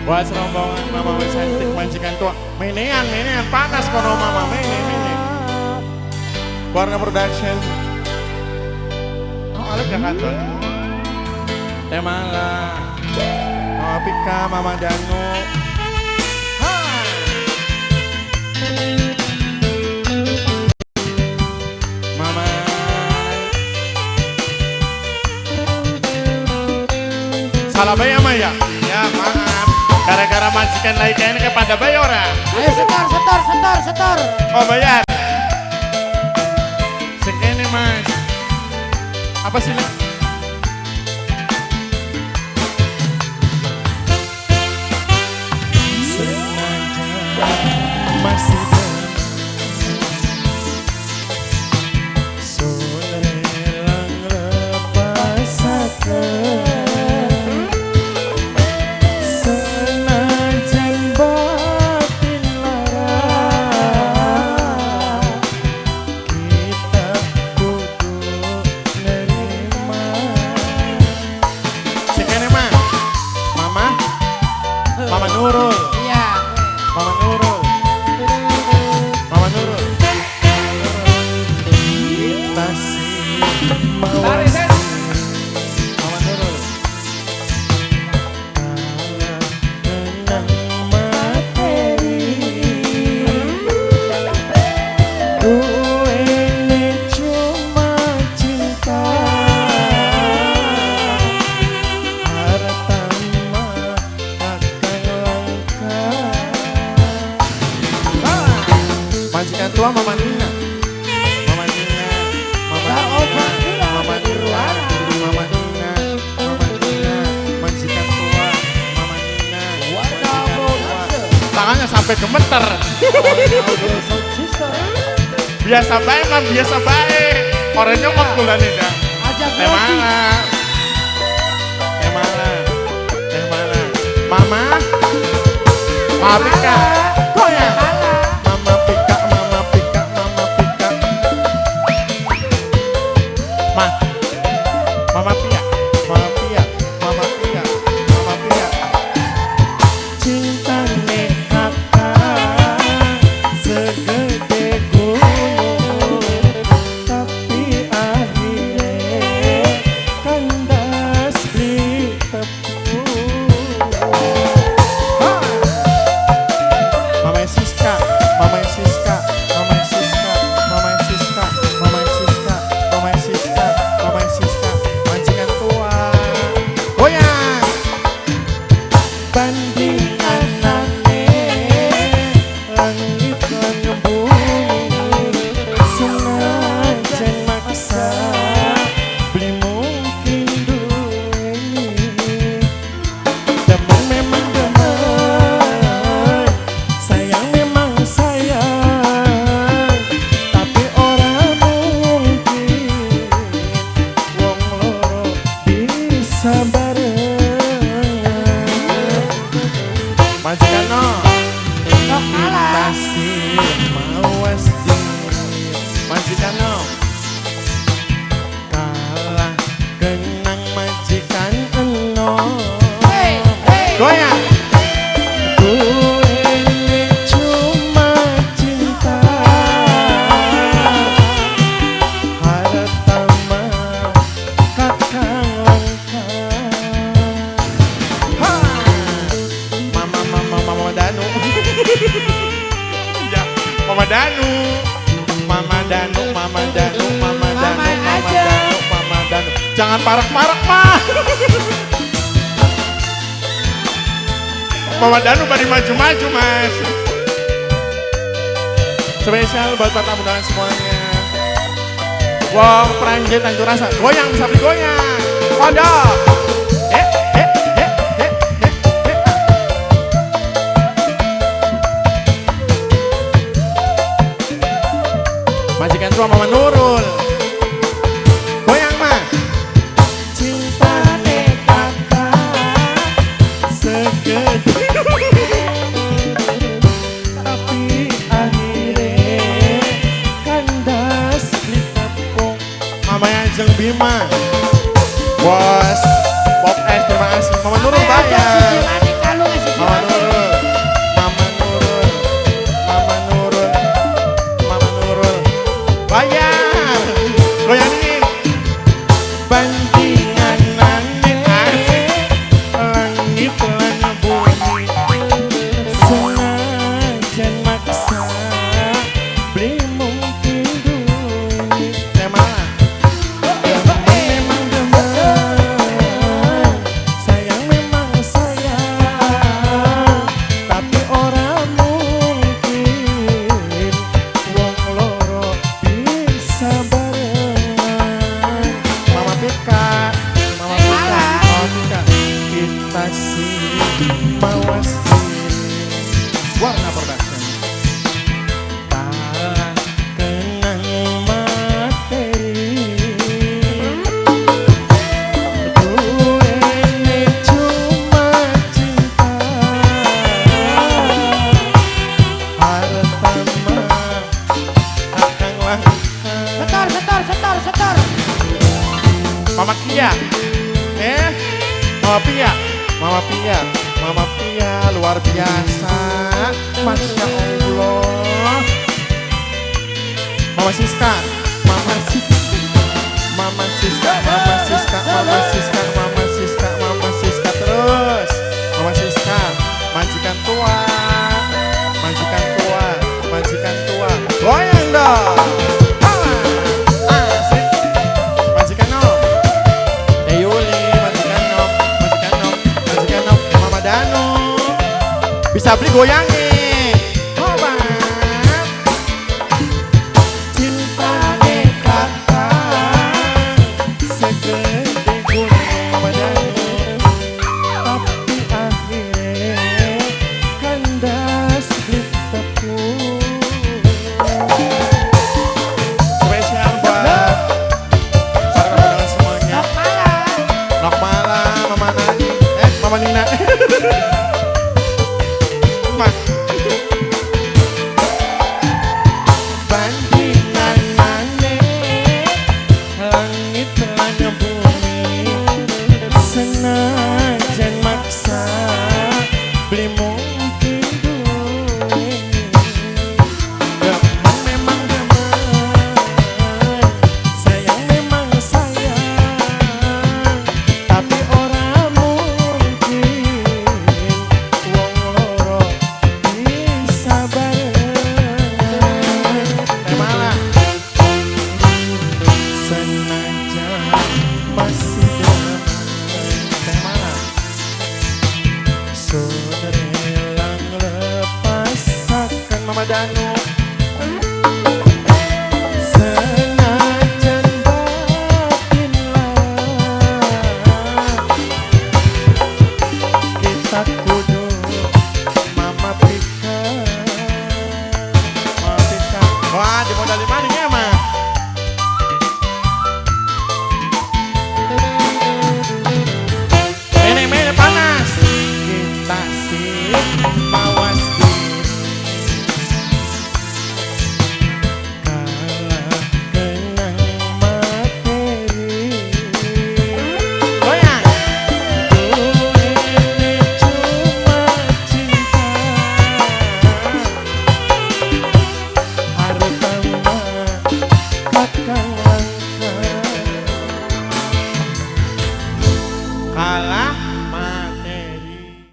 Buat rombongan mama cantik majikan tua. Menean, menean panas kono mama mene mene. Warna Production. Oh, Alek gak kantor. Temala. Mama Pika, Mama Danu. Hai. Mama. Salah bayar Maya? Ya maaf. Gara-gara majikan lain kayaknya kepada bayar orang. Ayo setor, setor, setor, setor. Oh bayar. Sekene mas. Apa sih? Sengaja masih Mama Nurul. Iya. Mama Nurul. Mama Nurul. Kita sih mau Mama Nurul. Kalah kenang materi. Duene cuma cinta. Harta mah akan langka. Majikan tua Mama Nina. Mama Nina, Mama Nina, Mama Nina, Mama Nina, Mama Nina, majikan tua, Mama Nina, majikan tua. Tangannya sampai gemeter. Biasa baik, Mam, biasa baik. Orang nyokot kula nih dah. Aja Teh mana? Teh mana? Teh mana? Mama? Mama Pika. Goyang. Mama Pika, Mama Pika, Mama Pika. Ma. Mama Pia, Mama Pia, Mama Pia, Mama Pia. Cintane kakak segede gunung, tapi akhirnya kandas beli tepung. Mama Siska, Mama Siska, Mama Siska, Mama Siska, Mama Siska, Mama Siska, Mama Siska, majikan tua. Goyang. Bandinganane langit lan bumi, senajan maksa beli mungkin duweni. Demen memang demen, sayang memang sayang, tapi ora mungkin wong loro bisa bareng. Majikan no, Kok kalah. kita sih mawas diri. Majikan no, kalah kenang majikan enom. Hey, hey. Goyang. Duene cuma cinta, harta mah kakang langka. Ha! Mama, mama, mama Danu. Ya, Mama Danu. Mama Danu, Mama Danu, Mama Danu, Mama Mama aja. Danu, Mama Danu. Jangan parak-parak, mah. Mama Danu pada maju-maju, Mas. Spesial buat para tamu undangan semuanya. Wong Pranjit Tanjung Rasa. Goyang, bisa beli goyang. Kodok. Eh, eh, eh, eh, eh, eh. Majikan tua Mama Nurul. Goyang, mah. Cintane kakak segede, tapi akhirnya kandas beli tepung. Mama Ajeng Bima, Bos Pop S, terima kasih. Mama Nurul Aja bayar. siji maning kalung siji Mama maning. Mawas diri. Warna Production. Tak kenang materi, duwene cuma cinta. Harta mah akang langka. Setor, setor, setor, setor. Mama Kia, eh, Mama Pia, Mama Pia, Mama Pia luar biasa, Masya Allah. Mama Siska, Mama Siska, Mama Siska, Mama Siska, Mama Siska, Mama Siska, Mama Siska terus, Mama Siska, majikan tua, majikan tua, majikan tua, goyang dong. Asik. Majikan nom. Eh Yuli, majikan nom, majikan nom, majikan nom, Mama Danu. Bisa beli goyangin. Obat. Cintane kakang segede gunung, Mama Danu. Tapi akhirnya kandas beli tepung. Spesial buat para undangan semuanya. Nok malam. Nok malam, Mama Nani, eh Mama Nina. Mak. Bandinganane langit lan bumi, senajan maksa beli mungkin duweni. Demen memang demen, sayang memang sayang, tapi ora mungkin wong loro bisa bareng. Teh malah senajan masih demen, teh malah sun rela nglepasaken, Mama Danu. Senajan batin lah kita.